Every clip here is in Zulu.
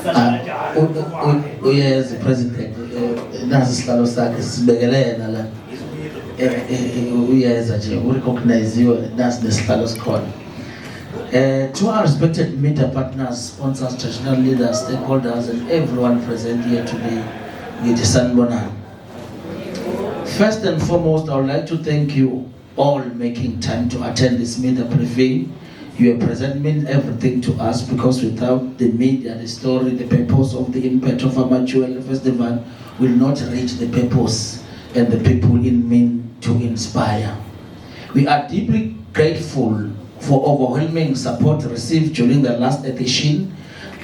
Ah, uyeza president, nasi isihlalo sakhe sibekele yena la. Uyeza nje, urecogniziwe, nasi nesihlalo sikhona. To our respected media partners, sponsors, traditional leaders, stakeholders, and everyone present here today, ngithi sanibonani. First and foremost, I would like to thank you all making time to attend this media briefing. Your presence means everything to us because without the media, the story, the purpose of the impact of Amachwele Festival will not reach the purpose and the people it meant to inspire. We are deeply grateful for overwhelming support received during the last edition.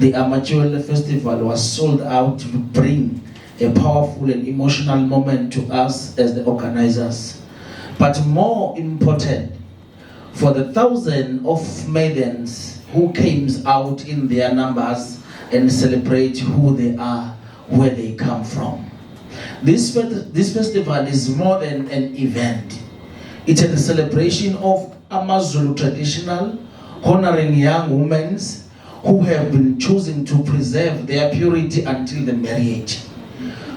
The Amachwele Festival was sold out to bring a powerful and emotional moment to us as the organizers. But more important, for the thousands of maidens who came out in their numbers and celebrate who they are, where they come from. This festival is more than an event. It's a celebration of Amazulu traditional, honoring young women who have been choosing to preserve their purity until the marriage.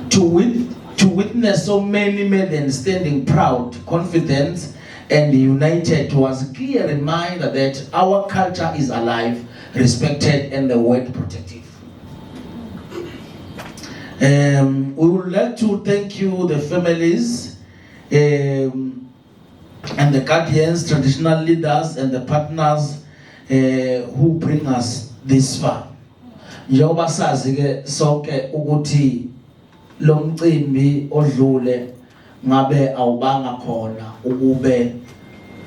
To witness so many maidens standing proud, confident, and united was clear reminder that our culture is alive, respected, and the word protective. We would like to thank you, the families, and the guardians, traditional leaders, and the partners who bring us this far. Njengoba sazi ke sonke ukuthi lo mcimbi odlule ngabe awubanga khona ukube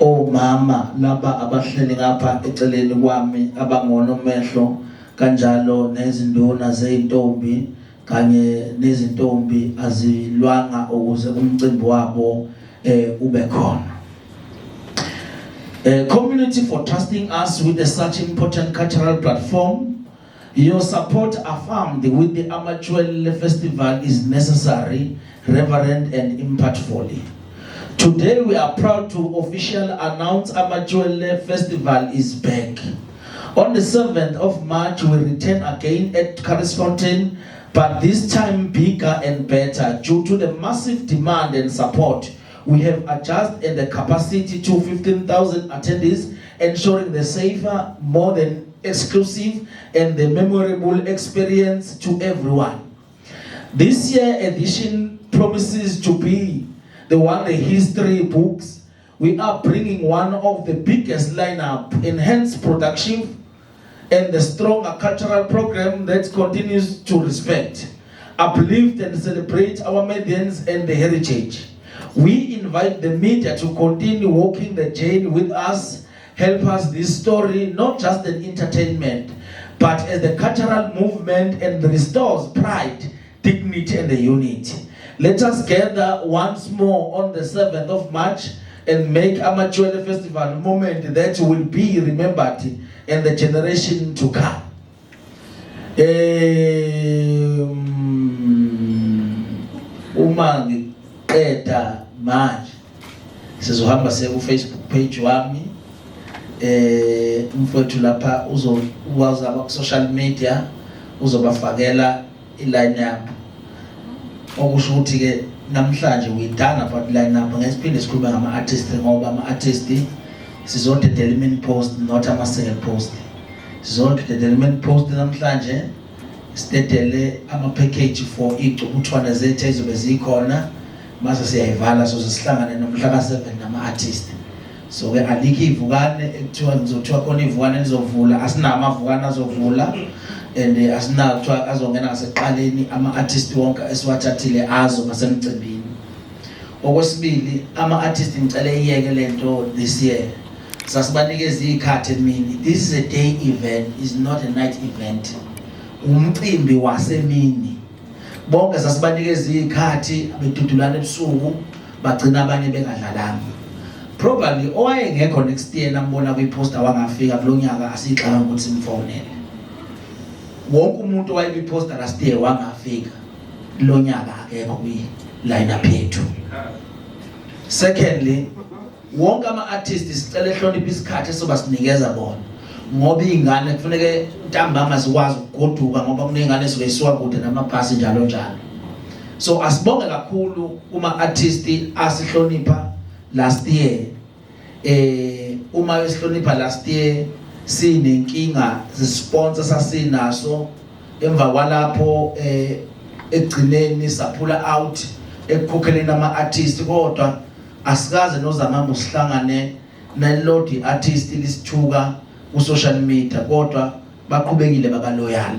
omama laba abahleli ngapha eceleni kwami abangonomehlo, kanjalo nezinduna zeintombi kanye nezintombi azilwanga ukuze umcimbi wabo ube khona. Community for trusting us with a such important cultural platform. Your support affirmed with the Amachwele Festival is necessary, reverent and impactfully. Today we are proud to officially announce Amachwele Festival is back. On the 7th of March, we return again at Curries Fountain, but this time bigger and better. Due to the massive demand and support, we have adjusted the capacity to 15,000 attendees, ensuring the safer, more than exclusive, and the memorable experience to everyone. This year edition promises to be the one the history books. We are bringing one of the biggest lineup, enhanced production, and the stronger cultural program that continues to respect, uplift, and celebrate our maidens and the heritage. We invite the media to continue walking the journey with us, help us this story, not just an entertainment, but as the cultural movement and restores pride, dignity, and the unity. Let us gather once more on the 7th of March and make Amachwele Festival moment that will be remembered in the generation to come. Uma ngiqeda manje sizohamba siye ku Facebook page wami, umfowethu lapha uzowazama ku social media, uzobafakela i-line up, okusho ukuthi ke namhlanje we done about line up. Ngesiphinde sikhulume ngama artist, ngoba ama artist sizodedela i-main post, not ama single post. Sizodedela i-main post namhlanje, sidedele ama package for izicukuthwane zethu ezobe zikhona, mase siyayivala, soze sihlangane nomhla ka7 nama artist. So ke alikho ivukane ekuthiwa ngizothiwa khona ivukane lizovula, asinama amavukane azovula and asinawo kuthiwa azongena ngasekuqaleni. Ama-artist wonke esiwathathile azo ngasemcimbini. Okwesibili, ama-artist ngicela iyeke lento. This year sasibanikeza izikhathi emini. This is a day event, is not a night event, umcimbi wasemini. Bonke sasibanikeza izikhathi, bedudulana ebusuku, bagcina abanye bengadlalanga. Probably owayengekho next year nambona kwiposter wangafika kulonyaka, asixaka ukuthi simfonele. Wonke umuntu owayekwiposter last year wangafika lonyaka akekho kwi line up yethu. Secondly, wonke ama artists sicela ehloniphe isikhathi esoba sinikeza bona. Ngoba iy'ngane kufuneke ntambama zikwazi ukugoduka, ngoba kuney'ngane esuke zisuka kude namabhasi njalo njalo. So asibonge kakhulu kuma-artist asihlonipha last year. Uma besihlonipha last year sinenkinga ze-sponsor sasinaso, emva kwalapho ekugcineni saphula out ekukhokheleni ama-artist, kodwa asikaze nozamambo sihlangane nelodi artist lisithuka ku-social media, kodwa baqhubekile baba loyal.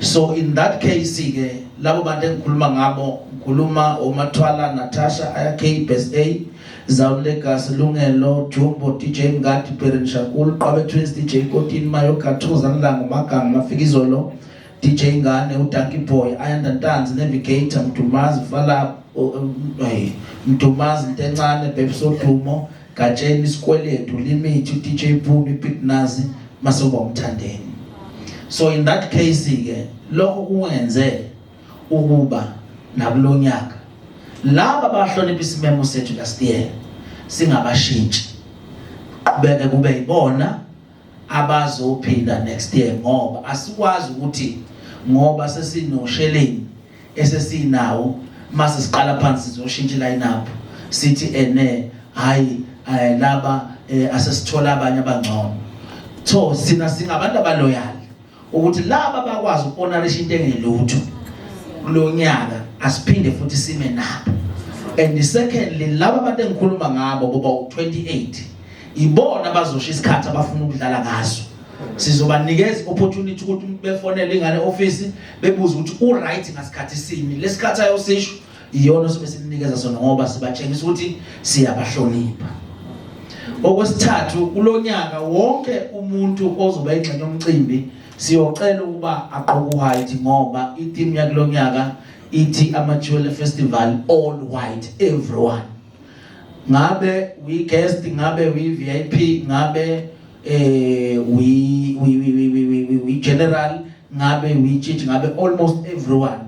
So in that case ke, labo bantu engikhuluma ngabo, ngikhuluma oMathwala, Natasha, Ayakh BSA, Zawun Legacy, Lungelo Jumbo, DJ Mngadi, Beren Shakul, Qwabe Twins, DJ Kotini, Mayo Gathuza, Nlango Maganga, Mafikizolo, DJ Ngane, uDanky Boy, Ayanda Ntanzi, Navigator, Mdumazi Fala, hey, Mdumazi Ntencane, Babes Wodumo, Gatsheni, Isikweletu, Limit, DJ Boone, Big Nazi, mase kuba uMthandeni. So in that case ke, lokho kungenze ukuba nakulonyaka laba bahlonipha isimemo sethu last year singabashintshi, qhubeke kube yibona abazophinda next year, ngoba asikwazi ukuthi ngoba sesinosheleni esesinawo mase siqala phansi sizoshintsha line up, sithi ene hayi, laba asesithola abanye abangcono. So sina singabantu abaloyal ukuthi laba bakwazi uku-honorisha into engelutho kulonyaka, asiphinde futhi sime nabo. And secondly, laba abantu engikhuluma ngabo boba u28 ibona abazosho isikhathi abafuna ukudlala ngaso. Sizobanikeza opportunity ukuthi umuntu befonele ingane office, bebuze ukuthi u right ngasikhathi sini. Lesikhathi ayosisho iyona sobe simnikeza sona, ngoba sibatshengisa ukuthi siyabahlonipha. Okwesithathu, kulonyaka wonke umuntu ozoba ingxenye yomcimbi siyocela ukuba agqoke white, ngoba i-theme yakulonyaka ithi Amachiwelele Festival all white, everyone, ngabe we guest, ngabe we VIP, ngabe we general, ngabe we chief, ngabe almost everyone.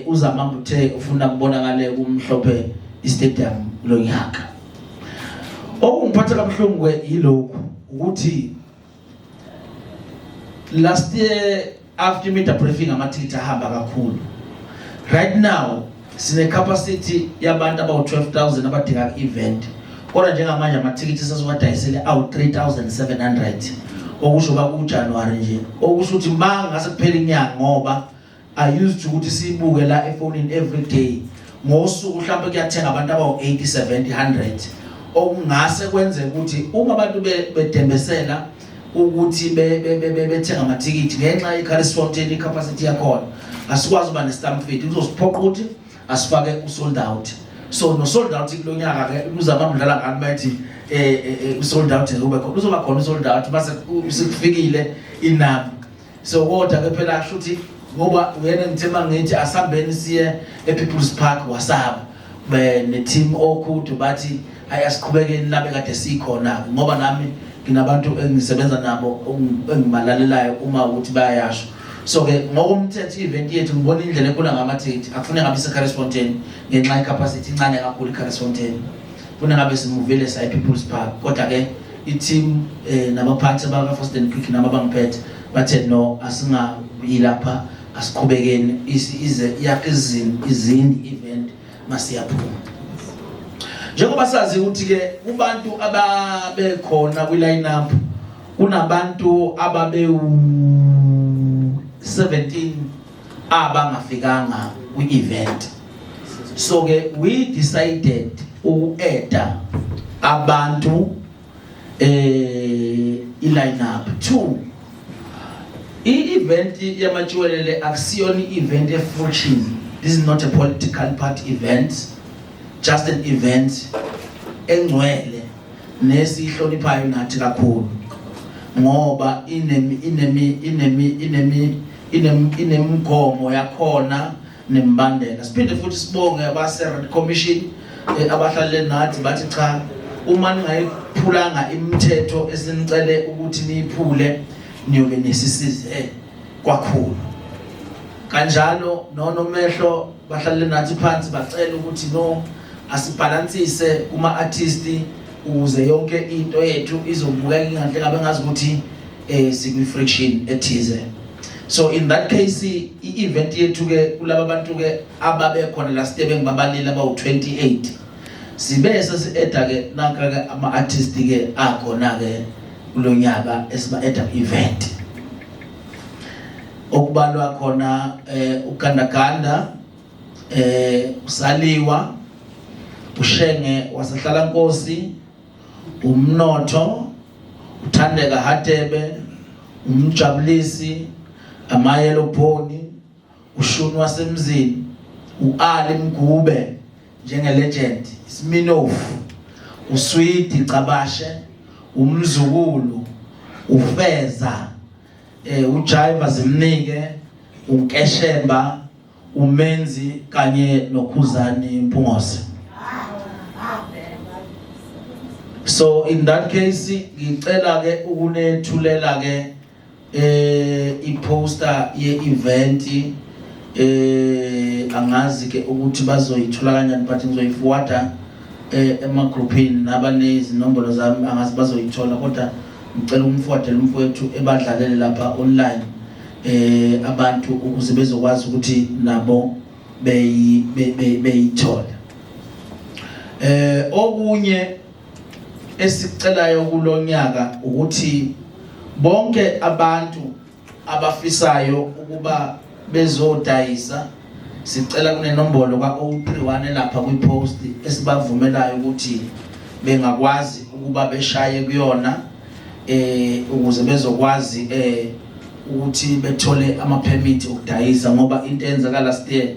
Uzamamba uthe ufuna kubonakale kumhlophe istadium kulonyaka. Okungiphatha kabuhlungu ke yilokhu ukuthi last year after media briefing amathikithi ahamba kakhulu. Right now sine capacity yabantu about 12,000 abadinga event, kodwa njengamanje amathikithi sesiwadayisele awu 3700, okusho ba kuJanuary nje, okusho ukuthi mangase kuphela inyanga, ngoba I used to ukuthi sibuke la efonini every day, ngosuku mhlawumbe kuyathenga abantu abawu 80, 70, 100, okungase kwenzeke ukuthi uma abantu bedembesela ukuthi bethenga amathikithi ngenxa ye-Curries Fountain, i-capacity yakhona asikwazi uba ne-stampede, kuzosiphoqa ukuthi asifake u-sold out. So no-sold out kulonyaka ke uzama mdlala ngani bathi u-sold out ube khona, uzoba khona u-sold out mase sekufikile inamba. So kodwa ke phela kusho ukuthi ngoba uyena ngithe mangithi asambeni siye ePeople's Park, wasaba be ne team okhudu, bathi ayasiqhubekeni labe kade sikhona, ngoba nami nginabantu engisebenza nabo engibalalelayo uma ukuthi bayasho. So ke ngokomthetho event yethu, ngibona indlela ekhula ngamathikithi, akufuneka ngabe ise-Curries Fountain ngenxa ye-capacity incane kakhulu i-Curries Fountain, funa ngabe simuvile saye People's Park. Kodwa ke i-team nabaphathi abaka Fast and Quick nabo abangiphethe bathe no, asingayi lapha, asiqhubekeni ize yakhe izindi event masiyaphuma. Njengoba sazi ukuthi ke kubantu ababekhona kwi line up kunabantu ababe 17 abangafikanga kwi-event, so ke we decided uku-adda abantu i-line up. Two, i-event yamatshiwelele akusiyona i-event e-fortune. This is not a political party event, just an event engcwele nesihloniphayo nathi kakhulu, ngoba inemi inemi inemi inemi inemigomo yakhona nembandela. Siphinde futhi sibonge abase Red Commission abahlalele nathi, bathi cha, uma ningayiphulanga imithetho esinicele ukuthi niyiphule, niyobe nisisize kwakhulu. Kanjalo nonomehlo bahlalele nathi phansi, bacela ukuthi no, asibhalansise kuma artist ukuze yonke into yethu izobukeka ingahle ngabe ngazi ukuthi Sikwi friction ethize. So in that case i-event yethu ke kulaba bantu ke ababekhona last year bengibabalile abawu-28, sibe sesi-adda ke nanka ke ama-artist ke akhona ke kulonyaka esiba-adda ku-event, okubalwa khona uGandaganda, uSaliwa, uShenge wasehlala Nkosi, umnotho, uThandeka Hadebe, umjabulisi, amayelo Bhoni, uShuni wasemzini, uAli Mgube njenge legend, Sminoff, uSwidi Cabashe, umzukulu, uFeza, uJaiva Zimnike, uNkeshemba, uMenzi kanye noKhuzani Mpungose. So in that case ngicela ke ukunethulela ke iposter ye-event. Angazi ke ukuthi bazoyithola kanjani, but ngizoyiforwarda emagroupini nabanezinombolo zami, angazi bazoyithola, kodwa ngicela umforwardele umfowethu ebadlalele lapha online abantu ukuze bezokwazi ukuthi nabo beyithole. Okunye esicelayo kulonyaka ukuthi bonke abantu abafisayo ukuba bezodayisa, sicela kunenombolo ka-031 lapha kwi-post esibavumelayo ukuthi bengakwazi ukuba beshaye kuyona ukuze bezokwazi ukuthi bethole ama-permit okudayisa, ngoba into eyenzeka last year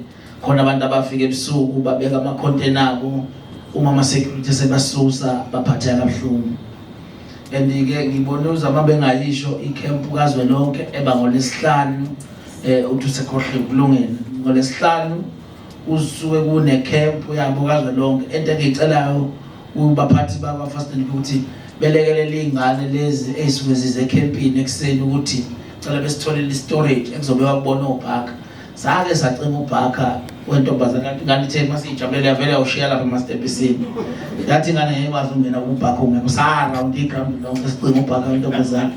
khona abantu abafika ebusuku babeka ama-container abo, uma ama-security sebasusa baphatheka kabuhlungu. And-ke ngibone uzama bengayisho ikhempu kazwelonke eba ngolesihlanu, uthi usekhohle kulungile, ngolesihlanu kusuke kunekhempu yabo kazwelonke. Into engiyicelayo kubaphathi bakwa-Fast and ukuthi belekelele iy'ngane lezi ey'suke zize ekhempini ekuseni ukuthi cela besitholele i-storage ekuzobekwa kubona obhaka. Sake sacinga ubhaka wentombazane, kanti ingane ithe masiyijabulele yavele yawushiya lapha emastebhisini, yathi ingane ngeke ikwazi ukungena kubhaka ungekho, sarawundi igrawundi lonke sicinga ubhaka wentombazane.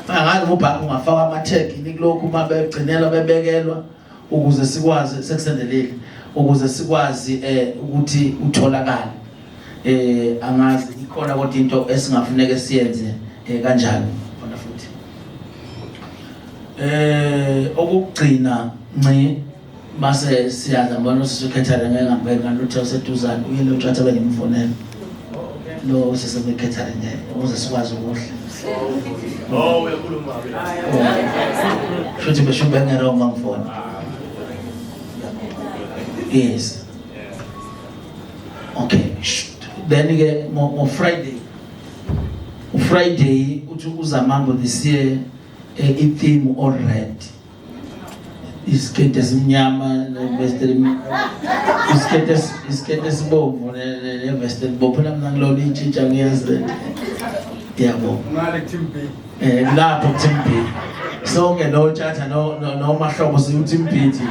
Angazi ubhaka ungafakwa amathegi kulokhu uma begcinelwa bebekelwa ukuze sikwazi sekusendelile ukuze sikwazi ukuthi utholakale. Angazi ikhona kodwa into esingafuneka siyenze kanjani khona futhi. Okugcina nci mase siyaza ngibona usisukhetha ngeke ngambeka ngalutho useduzane uye lo thatha bengimfonela lo sisebekhetha nje ukuze sikwazi ukuhle. Oh, uyakhuluma ke. Futhi besho bengero uma ngifona. Yes. Okay. Then ke ngo Friday. UFriday uthi uZamambo this year i-theme all red. Isikete esimnyama nevest, isikete esibomvu nevest elibomvu. Phela mina ngilona itshintsha, ngiyazi lento. Yabo. Ngale team B. Lapho team B. Sonke no Tshatha no no Mahlobo siyu team B thi.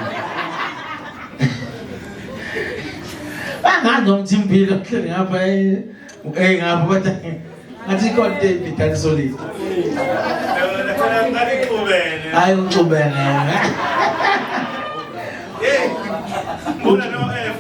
Bangazi noma team B lo hleli ngapha ngapha, kodwa ngathi ikhona into ebhidani solid. Phela ngathi xubene. Hayi, uxubene. Hey. Ngibona no F.